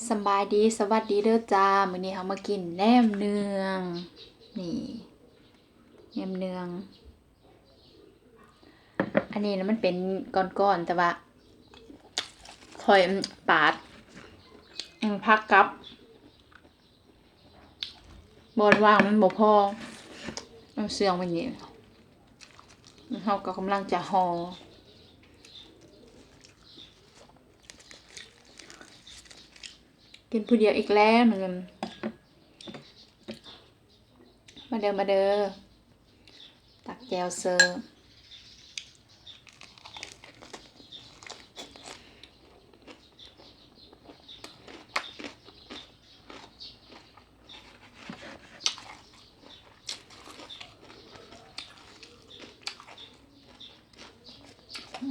ສະບາຍດີ ສະຫວັດດີເດີຈ້າ. ມື້ນີ້ເຮົາມາກິນແໜມເນືອງ. ນີ້ ແໜມເນືອງ. ອັນນີ້ນະມັນເປັນກ້ອນໆ ແຕ່ວ່າຂ້ອຍປາດ ອືມ ຜັກກັບ ບ່ອນວ່າງມັນບໍ່ພໍ ເອົາເຊື່ອງໄວ້ນີ້. ເຮົາກໍກຳລັງຈະຫໍ່ ກິນຜູ້ດຽວອີກແລ້ວໜຶ່ງ. ມາເດີ ມາເດີ ຕັກແຈ່ວເສີ. ອ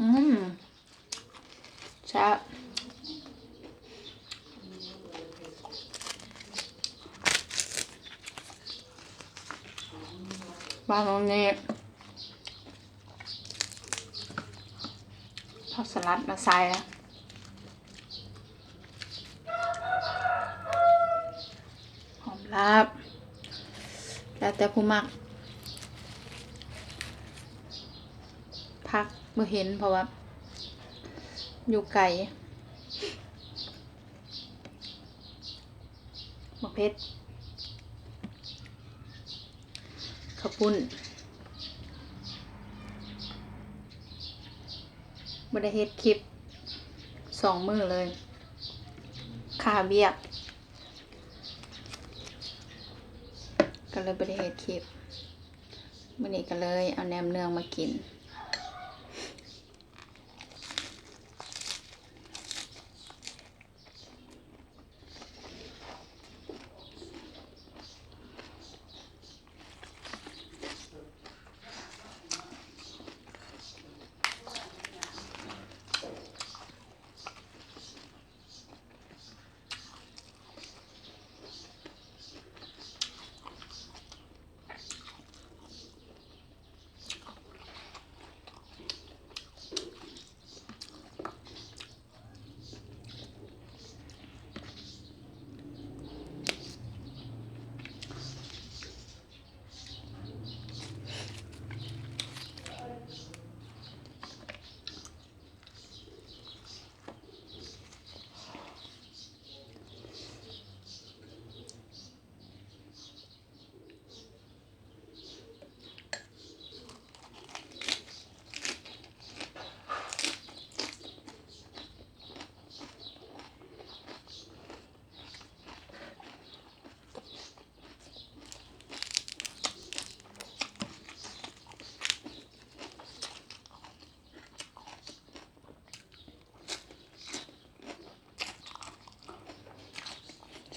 ືມ ແຊບ. ວາງລົງນີ້ ຜັກສະຫຼັດມາໃສ່ ຫອມລາບ ແລ້ວແຕ່ຜູ້ມັກ. ຜັກບໍ່ເຫັນ ເພາະວ່າຢູ່ໄກ. ໝາກເຜັດ ເຂົ້າປຸ້ນ. ບໍ່ໄດ້ເຮັດຄລິບສອງມື້ເລີຍ ຄາວຽກ ກໍເລີຍບໍ່ໄດ້ເຮັດຄລິບ. ມື້ນີ້ກໍເລີຍເອົາແໜມເນືອງມາກິນ.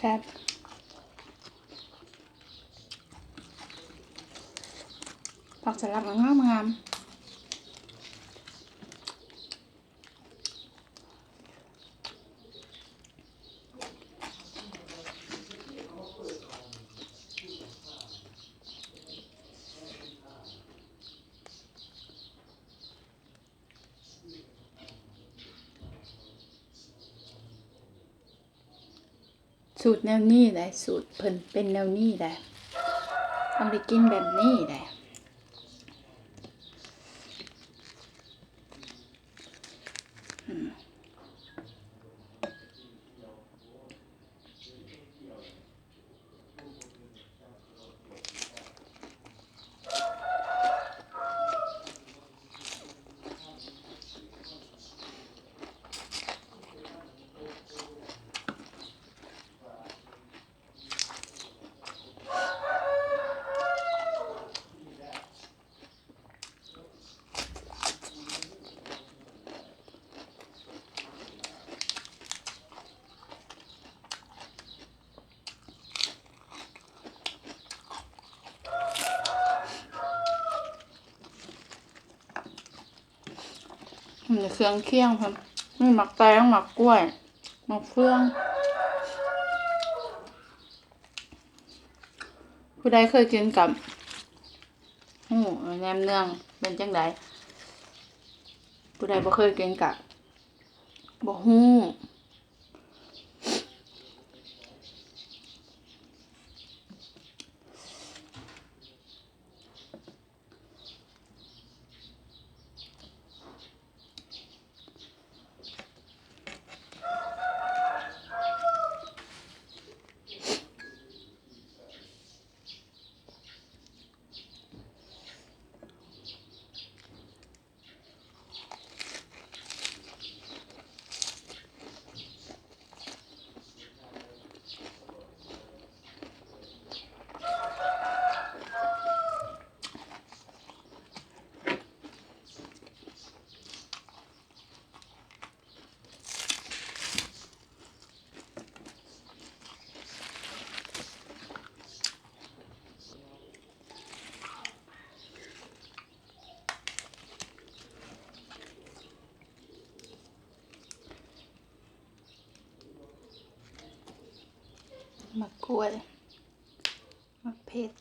ແຊບ ຜັກສະຫຼັດງາມໆ. ສູດແນວນີ້ໃດ໋ ສູດເພິ່ນເປັນແນວນີ້ໃດ໋ ຕ້ອງໄດ້ກິນແບບນີ້ໃດ໋. ອືມ. ນີ້ເຄື່ອງຄຽງເພິ່ນ ມີໝາກແຕງ ໝາກກ້ວຍ ໝາກເຟືອງ. ຜູ້ໃດເຄີຍກິນກະຮູ້ ແໜມເນືອງເປັນຈັ່ງໃດ, ຜູ້ໃດບໍ່ເຄີຍກິນກະບໍ່ຮູ້. ໝາກກ້ວຍ ໝາກເຜັດ.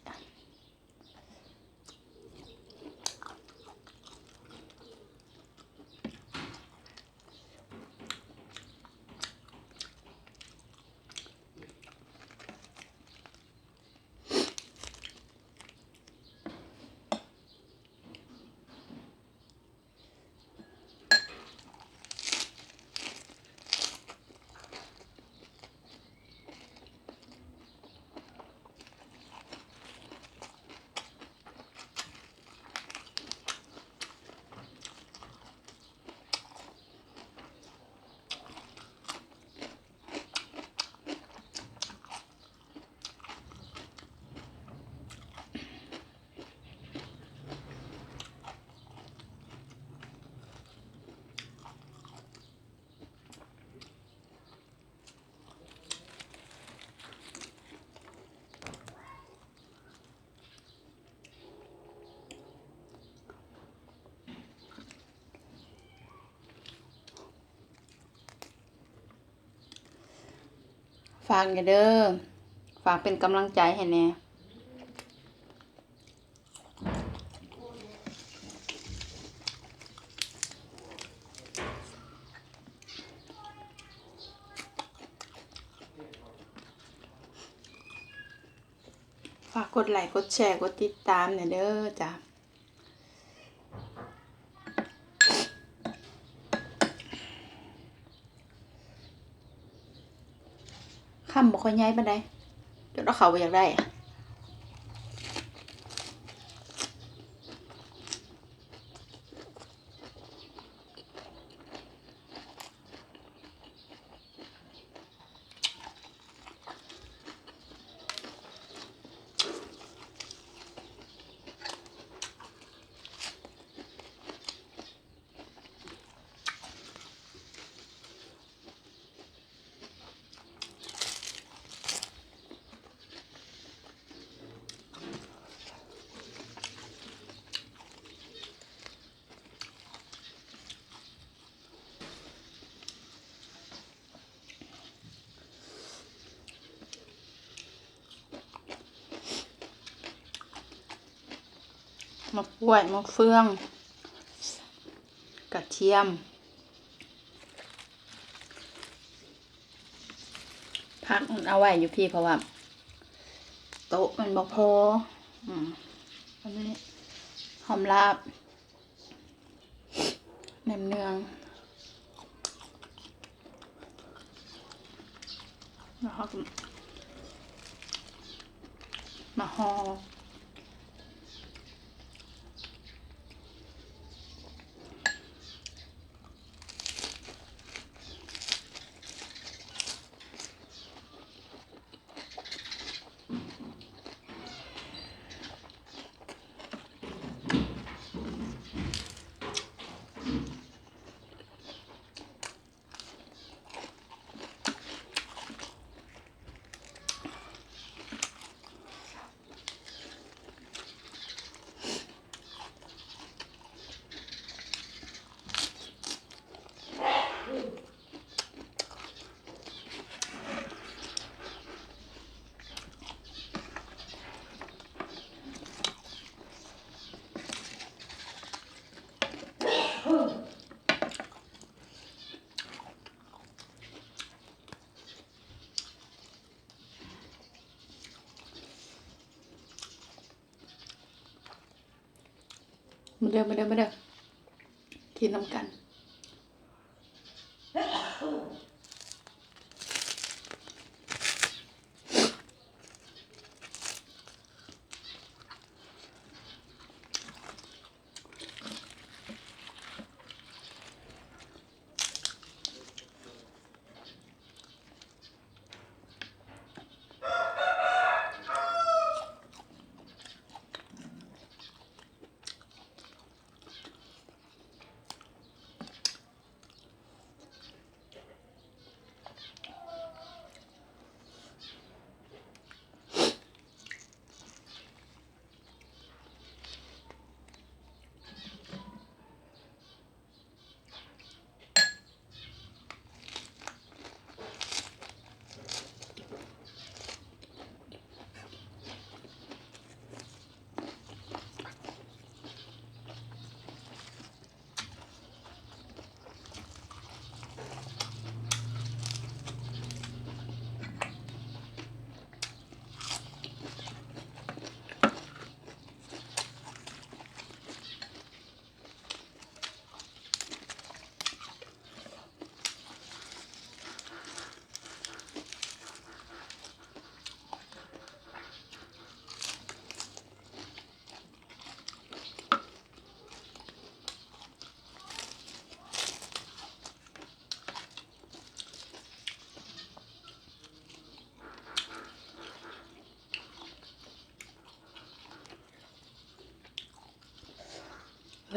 ຝາກແດ່ເດີ ຝາກເປັນກຳລັງໃຈໃຫ້ແດ່. ຝາກກົດໄລ ກົດແຊ ກົດຕິດຕາມແດ່ເດີຈ້າ. ຄຳບໍ່ຄ່ອຍໃຫຍ່ປານໃດ ຈົນເອົາເຂົ້າບໍ່ຢາກໄດ້. ໝາກກ້ວຍ ໝາກເຟືອງ ກະທຽມ ຜັກມັນເອົາໄວ້ຢູ່ພີ້ ເພາະວ່າໂຕະມັນບໍ່ພໍ. ອືມ ອັນນີ້ຫອມລາບ ແໜມເນືອງ ແລ້ວເຮົາກໍມາຫໍ່. ມາເດີ ມາເດີ ມາເດີ ກິນນຳກັນ. ອ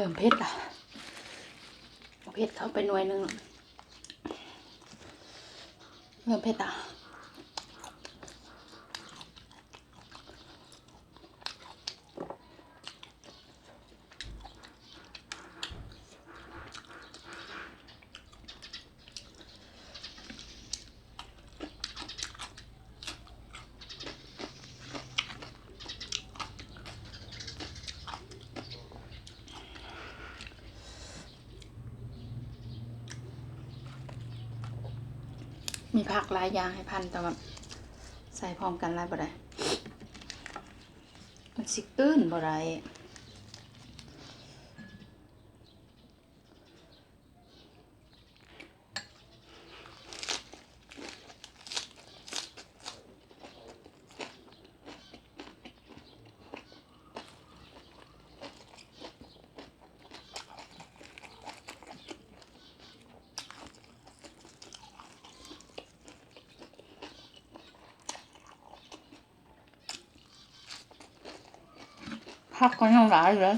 ເລີ່ມເຜັດລະ ເຜັດເຂົ້າໄປໜ່ວຍໜຶ່ງ ເລີ່ມເຜັດລະ. ມີຜັກຫຼາຍຢ່າງໃຫ້ພັນ ແຕ່ວ່າໃສ່ພ້ອມກັນຫຼາຍບໍ່ໄດ້ ມັນຊິກືນບໍ່ໄດ້. ຜັກກໍຍັງຫຼາຍເລີຍ.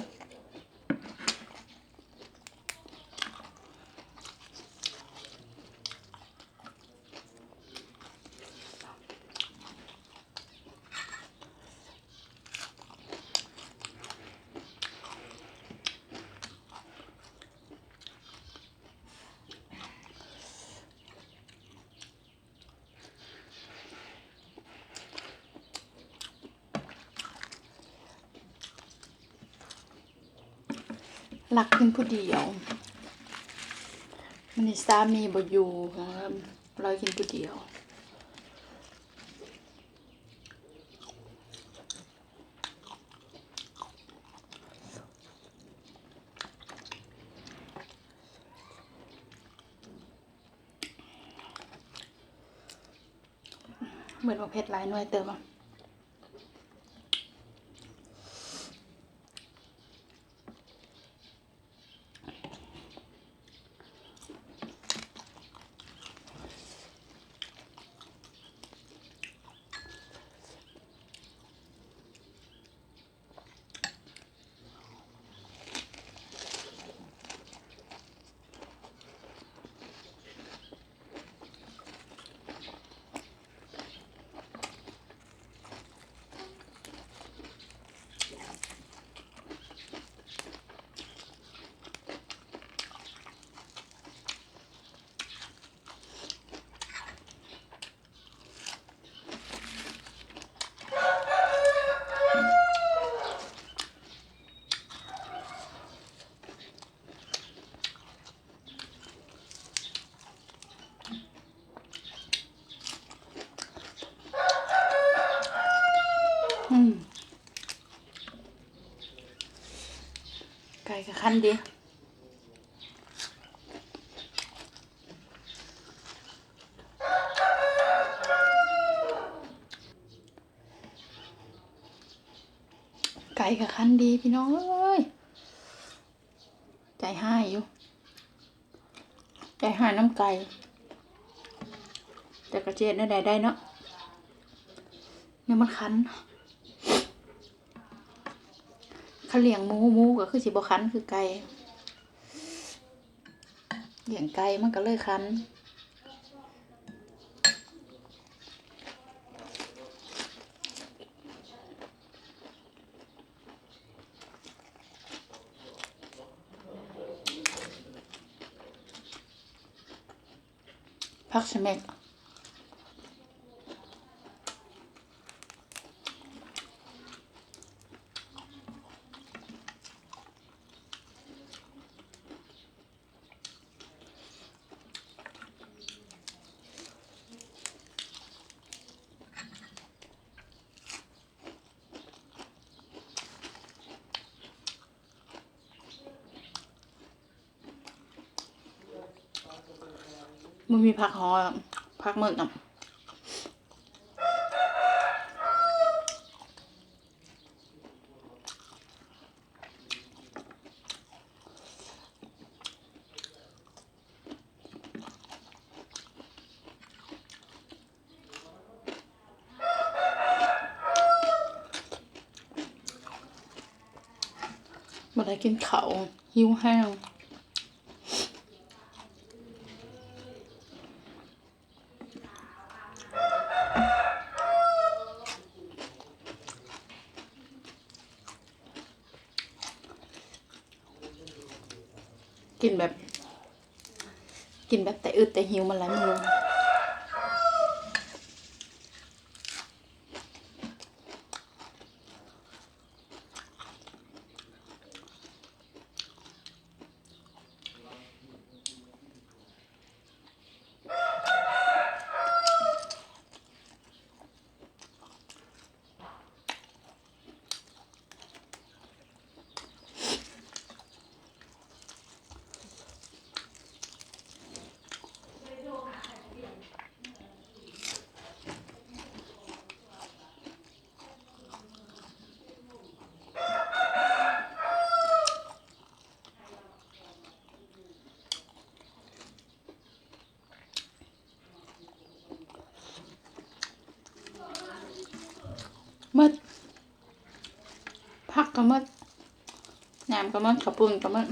ລັກກິນຜູ້ດຽວ ມື້ນີ້ສາມີບໍ່ຢູ່ ເອີ ລອຍກິນຜູ້ດຽວ. ເໝືອນວ່າເຜັດຫຼາຍໜ່ວຍເຕີບ. ອືມ ໄກ່ກໍຄັນດີ. ໄກ່ກໍຄັນດີພີ່ນ້ອງເອີຍ ໃຈຮ້າຍຢູ່ ໃຈຮ້າຍນຳໄກ່ ແຕ່ກໍຈະເຮັດແນວໃດໄດ້ເນາະ ແນວມັນຄັນ. ຄັນລ້ຽງໝູ ໝູກໍຄືຊິບໍ່ຄັນຄືໄກ່ ລ້ຽງໄກ່ມັນກໍເລີຍຄັນ. ຜັກສະແໝກ. ບໍ່ມີຜັກຫໍ່ ຜັກເໝິດນຳ. ມັນ ໄປກິນເຂົ້າ ຫິວແຮງ. ກິນແບບ ກິນແບບແຕ່ອຶດແຕ່ຫິວມາຫຼາຍມື້. ໝົດ ຜັກກໍໝົດ ແໜມກໍໝົດ ເຂົ້າປຸ້ນກໍໝົດ.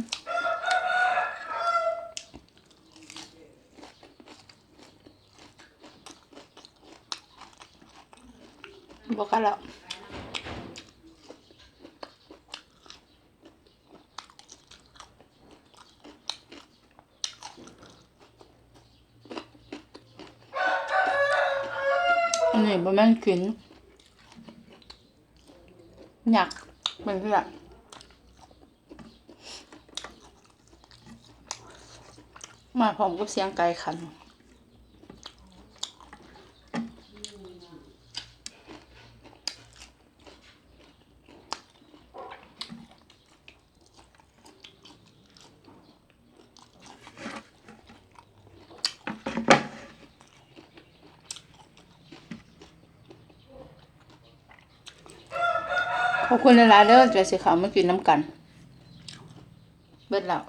ບໍ່ກັດແລ້ວ. ອັນນີ້ບໍ່ແມ່ນກິນ ຍັກເປັນເທື່ອ ມາພ້ອມກັບສຽງໄກ່ຂັນ. ຂອບຄຸນຫຼາຍໆເດີ ທີ່ຊິເຂົ້າມາກິນນຳກັນ. ເບິດແລ້ວ.